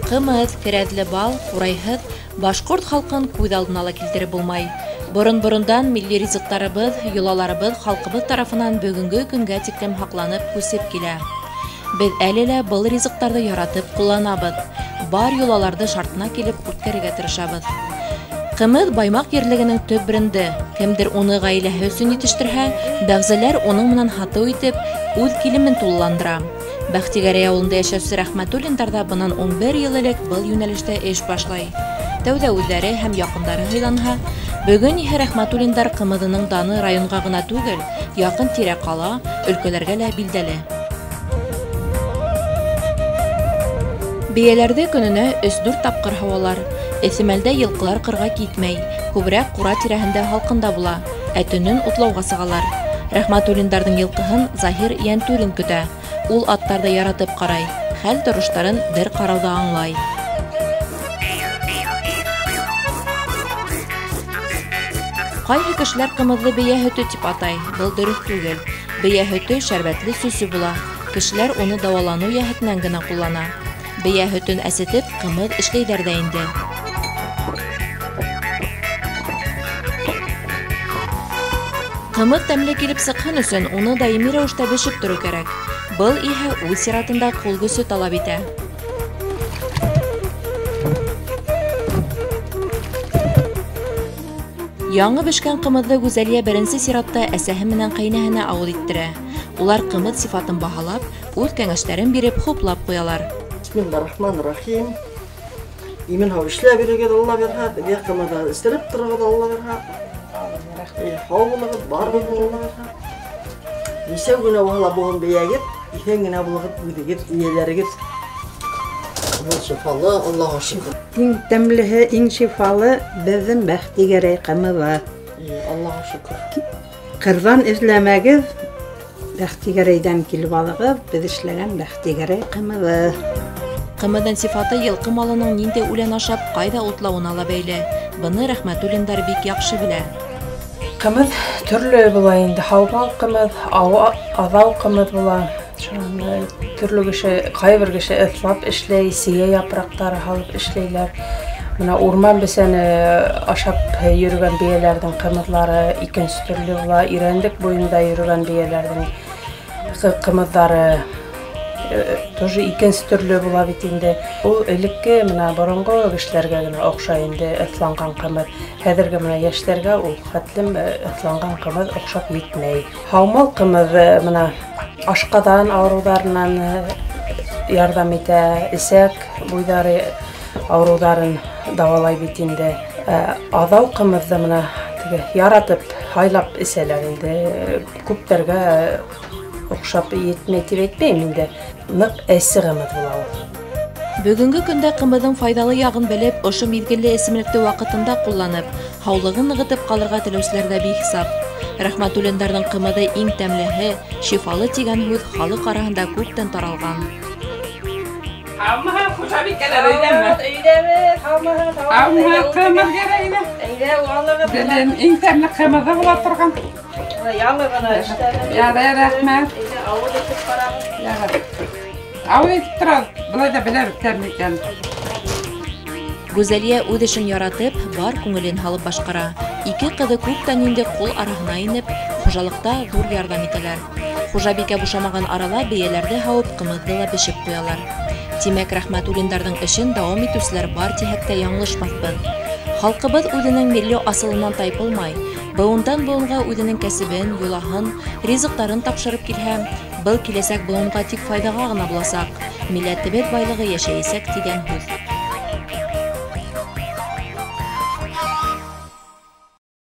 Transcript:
Ҡымыҙ, керәҙле бал, ҡурайһыҙ башҡорт халҡын күҙ алдына ла килтереп булмай. Борон-борондан милли ризыҡтарыбыҙ, йолаларыбыҙ халҡыбыҙ тарафынан бөгөнгө көнгә тиклем һаҡланып күсеп килә. Беҙ әле лә был ризыҡтарҙы яратып ҡулланабыҙ. Бар йолаларҙы шартына килеп үткәрергә тырышабыҙ. Ҡымыҙ Баймаҡ ерлегенең төп бренды. Кемдер уны ғаиләһе өсөн етештерһә, бәғзеләр уның менән һатыу итеп, үҙ килемен тулыландыра. Бәхтигәрәй ауылында йәшәүсе Рәхмәтуллиндар ҙа бынан 11 йыл элек был йүнәлештә эш башлай. Тәүҙә үҙҙәре һәм яҡындары һыйланһа, бөгөн иһә Рәхмәтуллиндар ҡымыҙының даны районға ғына түгел, яҡын тирә ҡала, өлкәләргә лә билдәле. Бейәләрҙе көнөнә 3-4 тапҡыр һауалар. Эҫе мәлдә йылҡылар ҡырға китмәй, күберәк ҡура тирәһендә һалҡында була, ә төнөн утлауға сығалар. Рәхмәтуллиндарҙың йылҡыһын Заһир Йәнтүрин көтә. Ул аттарҙы яратып ҡарай, хәл тороштарын бер ҡарауҙа аңлай. Ҡайһы кешеләр ҡымыҙҙы бейә һөтө тип атай, был дөрөҫ түгел. Бейә һөтө шәрбәтле сөсө була. Кешеләр уны дауаланыу йәһәтенән генә ҡуллана. Бейә һөтөн әсетеп, ҡымыҙ эшләйҙәр ҙә инде. Ҡымыҙ тәмле килеп сыҡһын өсөн уны даими рәүештә бешеп тороу кәрәк. Был иһә үҙ сиратында ҡул көсө талап итә. Яңы бешкән ҡымыҙҙы Гүзәлиә беренсе сиратта әсәһе менән ҡәйнәһенә ауыҙ иттерә. Улар ҡымыҙ сифатын баһалап, үҙ кәңәштәрен биреп, хуплап ҡуялар. Бисмиллахиррахманиррахим. Имен һау эшләп бирегеҙ, Алла бирһә, беҙгә ҡымыҙҙы эстереп тороғоҙ, Алла бирһә. Һау булығыҙ, бар булығыҙ, Алла бирһә. Нисәү генә булһа ла булһын бейәгеҙ, иҫән генә булығыҙ үҙегеҙ, эйәләрегеҙ. Был шифалы, Аллаға шөкөр. Иң тәмлеһе, иң шифалы беҙҙең Бәхтигәрәй ҡымыҙы. Аллаға шөкөр. Ҡырҙан эҙләмәгеҙ, Бәхтигәрәйҙән килеп алығыҙ, беҙ эшләгән Бәхтигәрәй ҡымыҙы. Ҡымыҙҙың сифаты йылҡы малының ниндәй үлән ашап, ҡайҙа утлауына ла бәйле. Быны Рәхмәтуллиндар бик яҡшы белә. Ҡымыҙ төрлө була инде. Һаумал ҡымыҙ, аҙау ҡымыҙ була. Шунан төрлө кеше, ҡайһы бер кеше ыҫлап эшләй, сейә япраҡтары һалып эшләйләр. Бына урман бесәне ашап йөрөгән бейәләрҙең ҡымыҙлары икенсе төрлө була. Ирәндек буйында йөрөгән бейәләрҙең ҡымыҙҙары тоже икенсе төрлө була бит инде. Ул элекке бына боронғо кешеләргә генә оҡшай инде ыҫланған ҡымыҙ. Хәҙерге бына йәштәргә ул хәтлем ыҫланған ҡымыҙ оҡшап етмәй. Һаумал ҡымыҙ бына ашҡаҙан ауырыуҙарынан ярҙам итә, эсәк буйҙары ауырыуҙарын дауалай бит инде. Аҙау ҡымыҙҙы бына теге яратып, һайлап эсәләр инде. Күптәргә оҡшап етмәй тип әйтмәйем инде. Ныҡ әсе ҡымыҙ була ул. Бөгөнгө көндә ҡымыҙҙың файҙалы яғын белеп, ошо миҙгелле эсемлекте ваҡытында ҡулланып, һаулығын нығытып ҡалырға теләүселәр ҙә бихисап. Рәхмәтуллиндарҙың ҡымыҙы иң тәмлеһе, шифалы тигән һүҙ халыҡ араһында күптән таралған. Һаумыһығыҙ, хужабикәләр, өйҙәме? Өйҙәбеҙ, һаумыһығыҙ, һаумыһығыҙ, ҡымыҙ кәрәк ине. Әйҙә, алығыҙ. Беҙҙең иң тәмле ҡымыҙы була торған. Яңы ғына эшләнеп. Ярай, рәхмәт. Әйҙә, ауыҙ итеп ҡарағыҙ. Ярай. Ауыҙ итеп торабыҙ, былай ҙа беләбеҙ тәмле икәнен. Гүзәлиә үҙ эшен яратып, бар күңелен һалып башҡара. Ике ҡыҙы күптән инде ҡул араһына инеп, хужалыҡта ҙур ярҙам итәләр. Хужабикә бушамаған арала бейәләрҙе һауып, ҡымыҙҙы ла бешеп ҡуялар. Тимәк, Рәхмәтуллиндарҙың эшен дауам итеүселәр бар тиһәк тә яңылышмаҫбыҙ. Халҡыбыҙ үҙенең милли асылынан тайпылмай, быуындан быуынға үҙенең кәсебен, йолаһын, ризыҡтарын тапшырып килһә, был киләсәк быуынға тик файҙаға ғына буласаҡ. Милләтебеҙ байлығы йәшәйәсәк тигән һүҙ.